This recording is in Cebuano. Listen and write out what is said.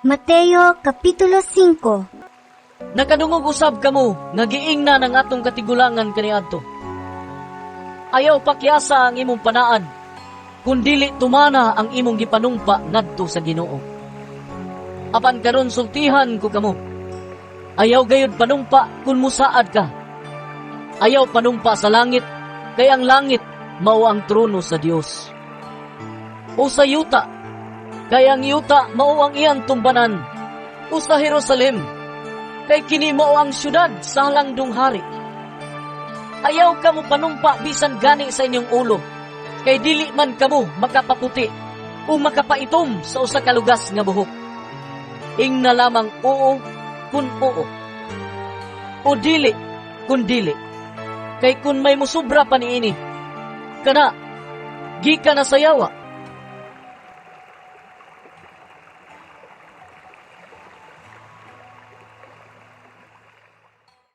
Mateo Kapitulo 5. Nakadungog usab kamo nga giingnan ang atong katigulangan kaniadto: "Ayaw pakyasa ang imong panaan kung dili tumana ang imong gipanumpa ngadto sa Ginoo." Apan karon sultihan ko kamo: ayaw gayud panumpa kung musaad ka. Ayaw panumpa sa langit, kay ang langit mao ang trono sa Dios. O sa yuta, kay ang yuta mao ang iyang tumbanan. O sa Jerusalem, kay kini mao ang syudad sa halangdong hari. Ayaw kamo panumpa bisan gani sa inyong ulo, kay dili man kamo makapaputi o makapaitom sa usa ka lugas nga buhok. Ingna lamang "oo" kun oo, o "dili" kun dili. Kay kun may musubra pa niini, kana gikan na sa yawa.